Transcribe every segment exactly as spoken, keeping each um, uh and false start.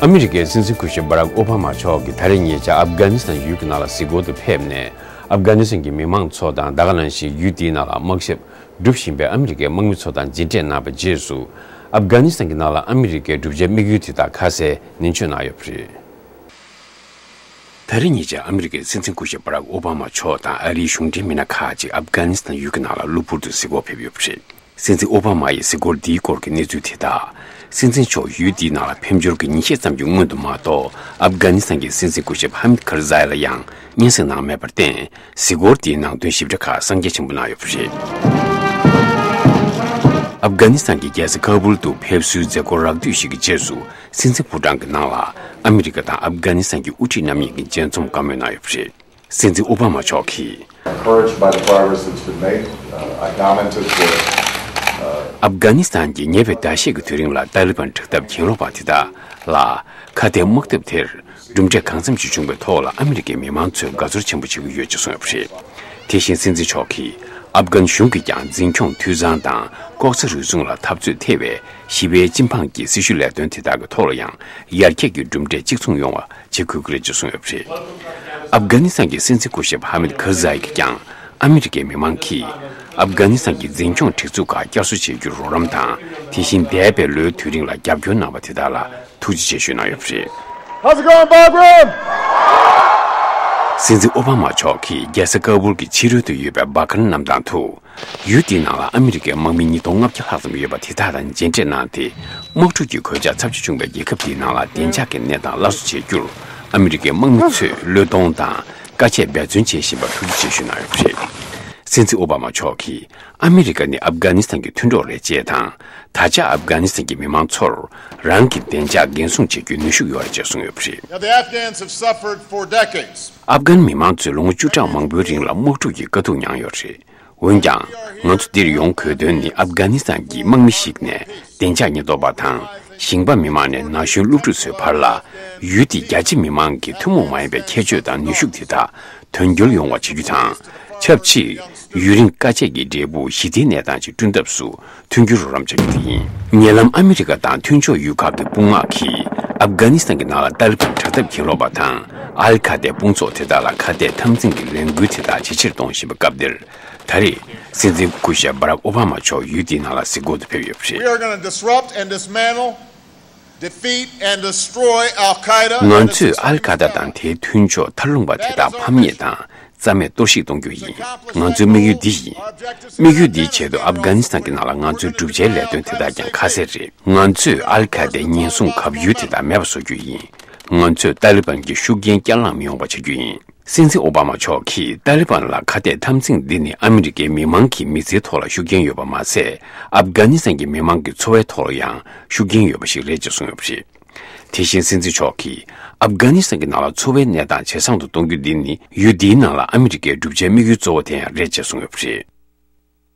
ཨ་མི་རི་ཀའི་སྲིད་འཛིན་སྐུ་ཞབས་བྷ་རག་ཨོ་བྷ་མ་མཆོག་གིས་ད་རེས་ཉེ་ཆར་ཨབ་གྷ་ནི་སི་ཐན་ཡུལ་གྱི་ནང་ལ་གཟིགས་སྐོར་དུ་ཕེབས་ནས། ཨབ་གྷ་ནི་སི་ཐན་གྱི་མི་མང་ཚོ་དང་། ད་ག་ནང་བཞིན་ཡུལ་དེའི་ནང་ལ་དམག་ཞབས་སྒྲུབ་བཞིན་པའི་ཨ་མི་རི་ཀའི་དམག་མི་ཚོ་དང་མཇལ་འཕྲད་གནང་བའི་རྗེས་སུ། ཨབ་གྷ་ནི་སི་ཐན་གྱི་ནང་ལ་ཨ་མི་རི་ཀའི་བསྒྲུབ་བྱའི་དམིགས་ཡུལ་དེ་དག་ཁ་གསལ་ནན་བརྗོད་གནང་ཡོད་པ་རེད། ད་རེས་ཉེ་ཆར་ཨ་མི་རི་ཀའི་སྲིད་འཛིན་སྐུ་ཞབས་བྷ་རག་ཨོ་བྷ་མ་མཆོག་དང་ཨ་རིའི་གཞུང་འབྲེལ་མི་སྣ་ཁག་ཅིག་ཨབ་གྷ་ནི་སི་ཐན་ཡུལ་གྱི་ནང་ལ་གློ་བུར་དུ་གཟིགས་སྐོར་ཕེབས་ཡོད་པ་རེད། སྲིད་འཛིན་ཨོ་བྷ་མ་ཡི་གཟིགས་སྐོར་འདིའི་སྐོར་གྱི་གནས་ཚུལ་དེ་དག་སྲིད་འཛིན་མཆོག་ཡུལ་འདིའི་ནང་ལ་ཕེབས་འབྱོར་གྱི་ཉིན་ཤས་ཙམ་གྱི་སྔོན་དུ་མ་གཏོགས། ཨབ་གྷ་ནི་སི་ཐན་གྱི་སྲིད་འཛིན་སྐུ་ཞབས་ཧ་མིད་ཁར་ཛའི་ལ་ཡང་སྙན་སེང་གནང་མེད་པར་བརྟེན། གཟིགས་སྐོར་དེའི་ནང་དོན་ཞིབ་ཕྲ་ཁག་གསང་རྒྱ་ཆེན་པོ་གནང་ཡོད་པ་རེད། ཨབ་གྷ་ནི་སི་ཐན་གྱི་རྒྱལ་ས་ཁ་བུལ་དུ་ཕེབས་བསུའི་མཛད་སྒོ་རགས་བསྡུས་ཤིག་གི་རྗེས་སུ། སྲིད་འཛིན་ཕོ་བྲང་གི་ནང་ལ་ཨ་མི་རི་ཀ་དང་ཨབ་གྷ་ནི་སི་ཐན་གྱི་དབུ་ཁྲིད་རྣམ་གཉིས་ཀྱི་མཇལ་འཛོམས་བཀའ་མོལ་གནང་ཡོད་པ་རེད། སྲིད་འཛིན་ཨོ་བྷ་མ་མཆོག་གིས། Encouraged by the progress that's been made, uh, I commented that, uh, ཨབ་གྷ་ནི་སི་ཐན་གྱི་ཉེ་བའི་ཟླ་ཤས་ཀྱི་དུས་རིང་ལ་ཏཱ་ལི་བན་དྲག་འཐབ་གྱེན་ལོག་པ་དེ་དག་ལ་ཁ་གཏད་དམག་འཐབ་དེར་གྲུབ་འབྲས་གང་འཚམ་ཞིག་བྱུང་བའི་ཐོག་ལ་ཨ་མི་རི་ཀའི་མི་མང་ཚོས་དགའ་ཚོར་ཆེན་པོ་བྱེད་ཀྱི་ཡོད་ཅེས་གསུངས་ཡོད་པ་རེད། དེ་བཞིན་སྲིད་འཛིན་མཆོག་གིས་ཨབ་གྷན་གཞུང་གིས་ཀྱང་འཛིན་སྐྱོང་འཐུས་ཚང་དང་ལྐོག་ཟ་རུལ་སུངས་ལ་འཐབ་རྩོད་ཐེ་བའི་ཞི་བའི་སྤྱི་འབངས་ཀྱི་སྲི་ཞུ་ལས་དོན་དེ་དག་གི་ཐོག་ལ་ཡང་ཡར་རྒྱས་ཀྱི་གྲུབ་འབྲས་གཅིག་མཚུངས་ཡོང་བ། བྱེད་དགོས་ཀྱི་རེད་ཅེས་གསུངས་ཡོད་པ་རེད། ཨབ་གྷ་ནི་སི་ཐན་གྱི་སྲིད་འཛིན་སྐུ་ཞབས་ཧ་མིད་ཁར་ཛའི་གིས་ཀྱང་ཨ་མི་རི་ཀའི་མི་མང་གིས་ཨབ་གྷ་ནི་སི་ཐན་གྱི་འཛིན་སྐྱོང་སྒྲིག་འཛུགས་ཁག་བསྐྱར་གསོ་བྱེད་རྒྱུར་རོགས་རམ་དང་། དེ་བཞིན་འདས་པའི་ལོའི་དུས་རིང་ལ་རྒྱབ་སྐྱོར་གནང་བ་དེ་དག་ལ་ཐུགས་རྗེ་ཆེ་ཞུས་གནང་ཡོད་པ་རེད། How's it going, Bagram? སྲིད་འཛིན་ཨོ་བྷ་མ་མཆོག་གིས་རྒྱལ་ས་ཀ་བུལ་གྱི་ཕྱི་རོལ་དུ་ཡོད་པའི་སྦ་ཀར་གནམ་ཐང་དུ། ཡུལ་དེའི་ནང་ལ་ཨ་མི་རི་ཀའི་དམག་མི་ཉིས་སྟོང་ལྔ་བརྒྱ་ལྷག་ཙམ་ཡོད་པ་དེ་དག་དང་མཇལ་འཕྲད་གནང་སྟེ། དམག་འཁྲུག་གི་གོད་ཆག་ཚབས་ཆེ་བྱུང་བའི་རྒྱལ་ཁབ་དེའི་ནང་ལ་བདེ་འཇགས་ཀྱི་གནས་སྟངས་སླར་གསོ་བྱེད་རྒྱུར་ཨ་མི་རི་ཀའི་དམག་མི་ཚོས་བློས་གཏོང་དང་དཀའ་སྤྱད་འབད་བརྩོན་བྱེད་བཞིན་པར་ཐུགས་རྗེ་ཆེ་ཞུ་གནང་ཡོད་པ་རེད། སྲིད་འཛིན་ཨོ་བྷ་མ་མཆོག་གིས་ཨ་མི་རི་ཀ་ནི་ཨབ་གྷ་ནི་སི་ཐན་གྱི་མཐུན་གྲོགས་རེད་ཅེས་དང་། ད་ཆ་ཨབ་གྷ་ནི་སི་ཐན་གྱི་མི་མང་ཚོར་རང་གི་བདེ་འཇགས་འགན་སྲུང་བྱེད་རྒྱུའི་ནུས་ཤུགས་ཡོད་རེད་ཅེས་གསུངས་ཡོད་པ་རེད། Now, the Afghans have suffered for decades. ཨབ་གྷན་མི་མང་ཚོས་ལོ་ངོ་བཅུ་ཕྲག་མང་པོའི་རིང་ལ་དམག་འཁྲུག་གི་དཀའ་སྡུག་མྱངས་ཡོད་རེད། འོན་ཀྱང་། ང་ཚོ་འདིར་ཡོང་དགོས་དོན་ནི་ཨབ་གྷ་ནི་སི་ཐན་གྱི་དམག་མི་ཞིག་ནས་བདེ་འཇགས་ཉེན་རྟོག་པ་དང་ཞིང་པ་མི་མང་ནས་ན་གཞོན་སློབ་ཕྲུག་ཚོའི་བར་ལ་ཡུལ་དེའི་རྒྱ་ཆེ་མི་མང་གི་ཐུན་མོང་མ་ཡིན་པའི་ཁྱད་ཆོས་དང་ནུས་ཤུགས་དེ་དག་དོན་འཁྱོལ་ཡོང་བ་བྱེད་རྒྱུ་དང་། ཆབས་ཅིག་ཡུན་རིང་དཀའ་སྤྱད་ཀྱི་འབྲས་བུ་ཞི་བདེའི་གནས་སྟངས་ཤིག་བསྐྲུན་ཐབས་སུ་མཐུན་འགྱུར་རོགས་རམ་བྱ་རྒྱུ་དེ་ཡིན། ཉེ་ལམ་ཨ་མི་རི་ཀ་དང་མཐུན་ཕྱོགས་ཡུལ་ཁག་གི་དཔུང་དམག་གིས་ཨབ་གྷ་ནི་སི་ཐན་གྱི་ནང་ལ་ཏཱ་ལི་བན་དྲག་འཐབ་གྱེན་ལོག་པ་དང་ཨལ་ཁ་ཏའི་དཔུང་ཚོགས་དེ་དག་ལ་ཁ་གཏད་འཐབ་འཛིང་གི་ལས་འགུལ་དེ་དག་ཇེ་ཆེར་གཏོང་བཞིན་པའི་སྐབས་འདིར། ད་རེས་སྲིད་འཛིན་སྐུ་ཞབས་བྷ་རག་ཨོ་བྷ་མ་མཆོག་ཡུལ་དེའི་ནང་ལ་གཟིགས་སྐོར་དུ་ཕེབས་ཡོད་པ་རེད། We are gonna disrupt and dismantle, defeat and destroy Al Qaeda and ང་ཚོས་ཨལ་ཁ་ཏ་དང་དེའི་མཐུན་ཕྱོགས་མཐར་ལྷུང་བ་དེ་དག་ཕམ་ཉེས་དང་རྩ་མེད་གཏོར་བཤིག་གཏོང་རྒྱུ་ཡིན། ང་ཚོའི་དམིགས་ཡུལ་འདི་ཡིན། དམིགས་ཡུལ་འདིའི་ཆེད་དུ་ཨབ་གྷ་ནི་སི་ཐན་གྱི་ནང་ལ་ང་ཚོའི་བསྒྲུབ་བྱའི་ལས་དོན་དེ་དག་ཀྱང་ཁ་གསལ་རེད། ང་ཚོས་ཨལ་ཁ་ཏའི་ཉེན་སྲུང་གབ་ཡུལ་དེ་དག་མེད་པ་བཟོ་རྒྱུ་ཡིན། ང་ཚོས་ཏཱ་ལི་བན་གྱི་ཤུགས་རྐྱེན་བསྐྱར་ལངས་མི་ཡོང་བ་བྱ་རྒྱུ་ཡིན། སྲིད་འཛིན་ཨོ་བྷ་མ་མཆོག་གིས་ཏཱ་ལི་བན་ལ་ཁ་གཏད་འཐབ་འཛིང་འདི་ནི་ཨ་མི་རི་ཀའི་མི་མང་གི་མི་ཚེའི་ཐོག་ལ་ཤུགས་རྐྱེན་ཡོད་པ་མ་ཟད། ཨབ་གྷ་ནི་སི་ཐན་གྱི་མི་མང་གི་འཚོ་བའི་ཐོག་ལ་ཡང་ཤུགས་རྐྱེན་ཡོད་པ་ཞིག་རེད་ཅེས་གསུངས་ཡོད་པ་རེད། དེ་བཞིན་སྲིད་འཛིན་མཆོག་གིས་ཨབ་གྷ་ནི་སི་ཐན་གྱི་ནང་ལ་འཚོ་བའི་གནས་སྟངས་ཇེ་བཟང་དུ་གཏོང་རྒྱུ་འདི་ནི་ཡུལ་འདིའི་ནང་ལ་ཨ་མི་རི་ཀའི་བསྒྲུབ་བྱའི་དམིགས་ཡུལ་གཙོ་བོ་དེ་ཡང་རེད་ཅེས་གསུངས་ཡོད་པ་རེད།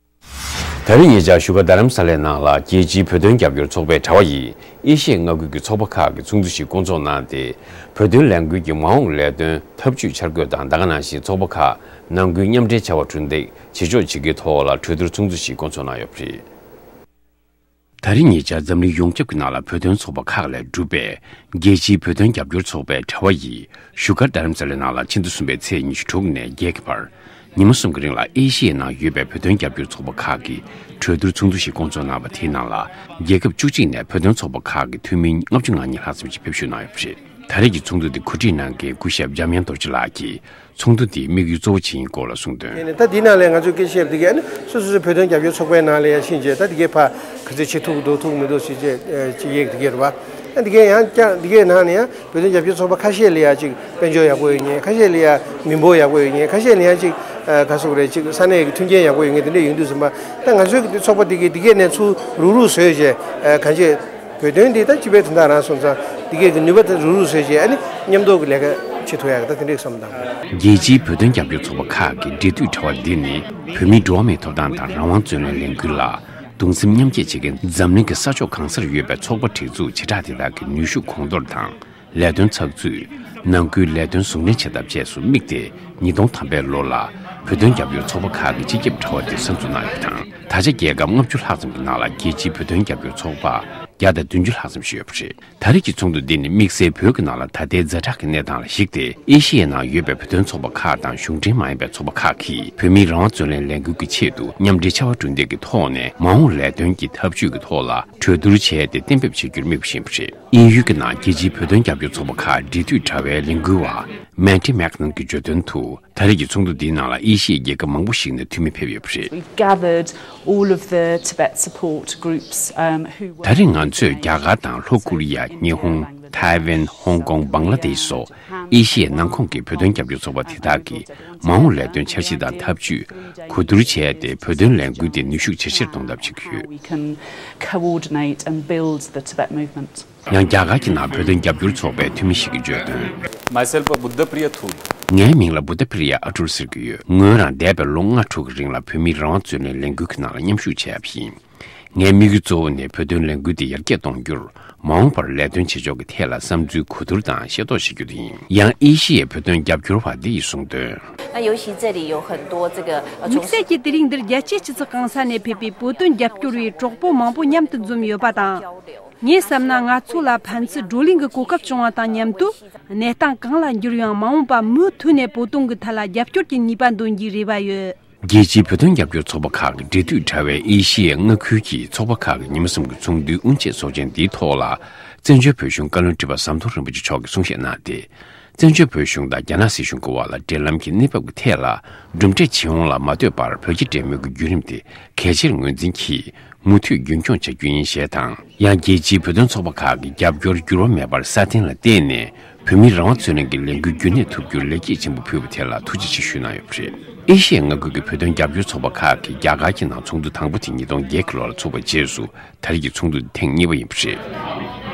ད་རེས་ཉེ་ཆར་བཞུགས་སྒར་རྡ་རམ་ས་ལའི་ནང་ལ་རྒྱལ་སྤྱིའི་བོད་དོན་རྒྱབ་སྐྱོར་ཚོགས་པའི་དྲ་བ་ཡིས་ཨེ་ཤི་ཡའི་མངའ་ཁུལ་གྱི་ཚོགས་པ་ཁག་གི་ཚོགས་འདུ་ཞིག་བསྐོང་ཚོགས་གནང་སྟེ། བོད་དོན་ལས་འགུལ་གྱི་མ་འོངས་ལས་དོན་ཐབས་ཇུས་འཆར་འགོད་དང་། ད་ག་ནང་བཞིན་ཚོགས་པ་ཁག་ནང་ཁུལ་མཉམ་འབྲེལ་བྱ་བ་གྲུ་འདེགས་བྱེད་ཕྱོགས་བཅས་ཀྱི་ཐོག་ལ་གྲོས་བསྡུར་ཚོགས་འདུ་ཞིག་བསྐོང་ཚོགས་གནང་ཡོད་པ་རེད། ད་རེས་ཉེ་ཆར་འཛམ་གླིང་ཡོངས་ཁྱབ་ཀྱི་ནང་ལ་བོད་དོན་ཚོགས་པ་ཁག་ལས་གྲུབ་པའི་རྒྱལ་སྤྱིའི་བོད་དོན་རྒྱབ་སྐྱོར་ཚོགས་པའི་དྲ་བ་ཡིས་བཞུགས་སྒར་རྡ་རམ་ས་ལའི་ནང་ལ་ཕྱི་ཟླ་གསུམ་པའི་ཚེས་ཉི་ཤུ་དྲུག་ནས་བརྒྱད་ཀྱི་བར་ཉི་མ་གསུམ་གྱི་རིང་ལ་ཨེ་ཤི་ཡའི་ནང་ཡོད་པའི་བོད་དོན་རྒྱབ་སྐྱོར་ཚོགས་པ་ཁག་གི་གྲོས་བསྡུར་ཚོགས་འདུ་ཞིག་བསྐོང་ཚོགས་གནང་བ་དེའི་ནང་ལ་རྒྱལ་ཁབ་བཅུ་གཅིག་ནས་བོད་དོན་ཚོགས་པ་ཁག་གི་འཐུས་མི་ལྔ་བཅུ་ང་གཉིས་ལྷག་ཙམ་ཞིག་ཕེབས་ཞུགས་གནང་ཡོད་པ་རེད། ད་རེས་ཀྱི་ཚོགས་འདུ་འདི་གོ་སྒྲིག་གནང་མཁན་སྐུ་ཞབས་འཇམ་དབྱངས་རྡོ་རྗེ་ལགས་ཀྱིས། ཚོགས་འདུ་འདིའི་དམིགས་ཡུལ་གཙོ་བོ་ཅིག་ཡིན་སྐོར་ལ་གསུངས་དོན། ད་འདི་ནང་ལས་ང་ཚོས་སྐད་ཆ་བཤད་པ་དེ་གས་ཨ་ནི་སོ་སོ་སོའི་བོད་དོན་རྒྱབ་སྐྱོར་ཚོགས་པའི་ནང་ལ་ཡ་ཕྱིན་རྗེས་ད་འདི་གས་ཕ་ག་ཚོད་བྱེད་ཐུབ་འདུག་ཐུབ་མི་འདུག་ཟེར་བྱས་ཅིག་ཡེག་འདི་གས་རེད་བ། ཨ་འདི་གས་ཡང་ཀྱང་འདི་གས་ནང་ནས་ཡང་བོད་དོན་རྒྱབ་སྐྱོར་ཚོགས་པ་ཁ་ཤས་ལ་ཡ་ཅིག་དཔལ་འབྱོར་ཡག་པོ་ཡོད་མཁན། ཁ་ཤས་ལ་ཡ་མི་འབོར་ཡག་པོ་ཡོད་མཁན། ཁ་ཤས་ལ་ཡ་ཅིག་ག་སོག་རེད། ཅིག་ས་གནས་ཀྱི་མཐུན་རྐྱེན་ཡག་པོ་ཡོད་མཁན་དེ་འདྲས་ཡོང་དུས་ཙམ་པ། ད་ང་ཚོའི་ཚོགས་པ་འདི་གས་འདི་གས་ནས་ཚུར་རུག་རུག་བཟོས་བྱས་གང་ཅི། བོད་དོན་འདི་ད་སྤྱི་པའི་དོན་དག་རང་སོང་ཙང་འདི་གས་ཀྱི་ནུས་པ་ད་རུག་རུག་བཟོས་བྱས་ཨ་ནི་མཉམ་དུ་གི་ལས་ཀ་བྱེད་ཐུབ་ཡག་གི་ད་དེ་འདྲས་བསམ་དང་། རྒྱལ་སྤྱིའི་བོད་དོན་རྒྱབ་སྐྱོར་ཚོགས་པ་ཁག་གི་འབྲེལ་མཐུད་དྲ་བ་འདི་ནི་བོད་མིའི་འགྲོ་བ་མིའི་ཐོབ་ཐང་དང་རང་དབང་རྩོད་ལེན་ལས་འགུལ་ལ་གདུང་སེམས་མཉམ་སྐྱེད་བྱེད་མཁན་འཛམ་གླིང་གི་ས་ཕྱོགས་གང་སར་ཡོད་པའི་ཚོགས་པ་སྒྲིག་འཛུགས་བྱེ་བྲག་དེ་དག་གི་ནུས་ཤུགས་གོང་མཐོར་དང་། ལས་དོན་ཚགས་ཚུད། ནང་ཁུལ་ལས་དོན་ཟུང་འབྲེལ་བྱེད་ཐབས་བཅས་སུ་དམིགས་ཏེ། ཉིས་སྟོང་ཐམ་པའི་ལོ་ལ་བོད་དོན་རྒྱབ་སྐྱོར་ཚོགས་པ་ཁག་གི་སྤྱི་ཁྱབ་དྲ་བ་དེ་གསར་འཛུགས་གནང་ཡོད་པ་དང་། ད་ཆ་རྒྱལ་ཁབ་ལྔ་བཅུ་ལྷག་ཙམ་གྱི་ནང་ལ་རྒྱལ་སྤྱིའི་བོད་དོན་རྒྱབ་སྐྱོར་ཚོགས་པ་ བརྒྱ་དང་བདུན་ཅུ་ལྷག་ཙམ་ཞིག་ཡོད་པ་རེད། ད་རེས་ཀྱི་ཚོགས་འདུ་འདི་ནི་དམིགས་བསལ་བོད་ཀྱི་ནང་ལ་ད་ལྟའི་ཛ་དྲག་གི་གནས་སྟངས་ལ་གཞིགས་ཏེ། ཨེ་ཤི་ཡའི་ནང་ཡོད་པའི་བོད་དོན་ཚོགས་པ་ཁག་དང་གཞུང་འབྲེལ་མ་ཡིན་པའི་ཚོགས་པ་ཁག་གིས་བོད་མིའི་རང་དབང་རྩོད་ལེན་ལས་འགུལ་གྱི་ཆེད་དུ་མཉམ་འབྲེལ་བྱ་བ་གྲུ་འདེགས་ཀྱི་ཐོག་ནས་མ་འོངས་ལས་དོན་གྱི་འཐབ་ཇུས་ཀྱི་ཐོག་ལ་གྲོས་བསྡུར་བྱས་ཏེ་གཏན་འབེབས་བྱ་རྒྱུར་དམིགས་པ་ཞིག་ཡིན་པ་རེད། དབྱིན་ཡུལ་གྱི་ནང་རྒྱལ་སྤྱིའི་བོད་དོན་རྒྱབ་སྐྱོར་ཚོགས་པ་ཁག་འབྲེལ་མཐུད་དྲ་བའི་ལས་འགུལ་བ་མན་ཏི་མེག་ནན་གྱིས་བརྗོད་དོན་དུ། ད་རེས་ཀྱི་ཚོགས་འདུ་འདིའི་ནང་ལ་ཨེ་ཤི་ཡའི་རྒྱལ་ཁབ་མང་པོ་ཞིག་ནས་འཐུས་མི་ཕེབས་ཡོད་པ་རེད། We've gathered all of the Tibet support groups, um, who were ད་རེས་ང་ཚོས་རྒྱ་གར་དང་ལྷོ་ཀོ་རི་ཡ། ཉི་ཧོང་། ཐའེ་ཝན། ཧོང་ཀོང་། བང་ལ་དེཤ་སོགས་ཨེ་ཤི་ཡའི་ནང་ཁོངས་ཀྱི་བོད་དོན་རྒྱབ་སྐྱོར་ཚོགས་པ་དེ་དག་གི་མ་འོངས་ལས་དོན་འཆར་གཞི་དང་ཐབས་ཇུས་གོ་བསྡུར་བྱས་ཏེ། བོད་དོན་ལས་འགུལ་དེ་ནུས་ཤུགས་ཇེ་ཆེར་གཏོང་ཐབས་བྱེད་ཀྱི་ཡོད། We can coordinate and build the Tibet movement. ཡང་རྒྱ་གར་གྱི་ནང་བོད་དོན་རྒྱབ་སྐྱོར་ཚོགས་པའི་འཐུས་མི་ཞིག་གིས་བརྗོད་དོན། Myself a Buddha Priya Thur. ངའི་མིང་ལ་བུདྡྷ་པྲི་ཡ་ཨ་ཊུར་ཟེར་གྱི་ཡོད། ངོས་རང་འདས་པའི་ལོ་ལྔ་དྲུག་གི་རིང་ལ་བོད་མིའི་རང་དབང་རྩོད་ལེན་ལས་འགུལ་གྱི་ནང་ལ་མཉམ་ཞུགས་བྱས་པ་ཡིན། ངའི་དམིགས་ཡུལ་གཙོ་བོ་ནི་བོད་དོན་ལས་འགུལ་འདི་ཡར་རྒྱས་གཏོང་རྒྱུར། མ་འོངས་པར་ལས་དོན་བྱེད་ཕྱོགས་ཀྱི་ཐད་ལ་བསམ་ཚུལ་གོ་བསྡུར་དང་ཤེས་རྟོགས་བྱེད་རྒྱུ་དེ་ཡིན། ཡང་ཨེ་ཤི་ཡའི་བོད་དོན་རྒྱབ་སྐྱོར་བ་འདི་ཡིས་གསུངས་དོན། 那尤其这里有很多这个呃从 དམིགས་བསལ་གྱིས་དེ་རིང་འདིར་རྒྱལ་སྤྱིའི་སྤྱི་ཚོགས་གང་ས་ནས་ཕེབས་པའི་བོད་དོན་རྒྱབ་སྐྱོར་བའི་གྲོགས་པོ་མང་པོ་མཉམ་དུ་འཛོམས་ཡོད་པ་དང་། ངས་བསམ་ན་ང་ཚོ་ལ་ཕན་ཚུན་བགྲོ་གླེང་གི་གོ་སྐབས་བྱུང་བ་དང་མཉམ་དུ། གནས་སྟངས་གང་ལ་འགྱུར་ཡང་མ་འོངས་པ་མུ་མཐུད་ནས་བོད་དོན་གྱི་ཐད་ལ་རྒྱབ་སྐྱོར་གྱི་ནུས་པ་འདོན་རྒྱུའི་རེ་བ་ཡོད། རྒྱལ་སྤྱིའི་བོད་དོན་རྒྱབ་སྐྱོར་ཚོགས་པ་ཁག་གི་འབྲེལ་མཐུད་དྲ་བའི་ཨེ་ཤི་ཡའི་མངའ་ཁུལ་གྱི་ཚོགས་པ་ཁག་གི་ཉི་མ་གསུམ་གྱི་ཚོགས་འདུའི་དབུ་འབྱེད་ཚོགས་ཆེན་འདིའི་ཐོག་ལ། བཙན་བྱོལ་བོད་གཞུང་བཀའ་བློན་ཁྲི་པ་ཟམ་གདོང་རིན་པོ་ཆེ་མཆོག་གིས་གསུང་བཤད་གནང་སྟེ། བཙན་བྱོལ་བོད་གཞུང་དང་རྒྱ་ནག་སྲིད་གཞུང་གི་བར་ལ་འབྲེལ་ལམ་གྱི་གནས་བབ་ཀྱི་ཐད་ལ་གྲུབ་འབྲས་ཇི་ཡོང་ལ་མ་ལྟོས་པར། བོད་རྒྱ་འབྲེལ་མོལ་གྱི་བརྒྱུད་རིམ་དེ་གལ་ཆེར་ངོས་འཛིན་གྱིས། མུ་མཐུད་རྒྱུན་འཁྱོངས་བྱ་རྒྱུ་ཡིན་ཞེས་དང་། ཡང་རྒྱལ་སྤྱིའི་བོད་དོན་ཚོགས་པ་ཁག་གི་རྒྱབ་སྐྱོར་འགྱུར་བ་མེད་པར་སྲ་བརྟན་ལ་བརྟེན་ནས། བོད་མིའི་རང་དབང་རྩོད་ལེན་གྱི་ལས་འགུལ་རྒྱུན་གནས་ཐུབ་རྒྱུར་ལེགས་སྐྱེས་ཆེན་པོ་ཕུལ་བ་དེ་ལ་ཐུགས་རྗེ་ཆེ་ཞུས་གནང་ཡོད་པ་རེད། ཨེ་ཤི་ཡའི་མངའ་ཁུལ་གྱི་བོད་དོན་རྒྱབ་སྐྱོར་ཚོགས་པ་ཁག་གིས་རྒྱ་གར་གྱི་ནང་ཚོགས་འདུ་དང་པོ་དེ་ཉིས་སྟོང་བརྒྱད་ཀྱི་ལོ་ལ་ཚུགས་པའི་རྗེས་སུ། ད་རེས་ཀྱི་ཚོགས་འདུ་འདི་ཐེངས་གཉིས་པ་ཡིན་པ་རེད།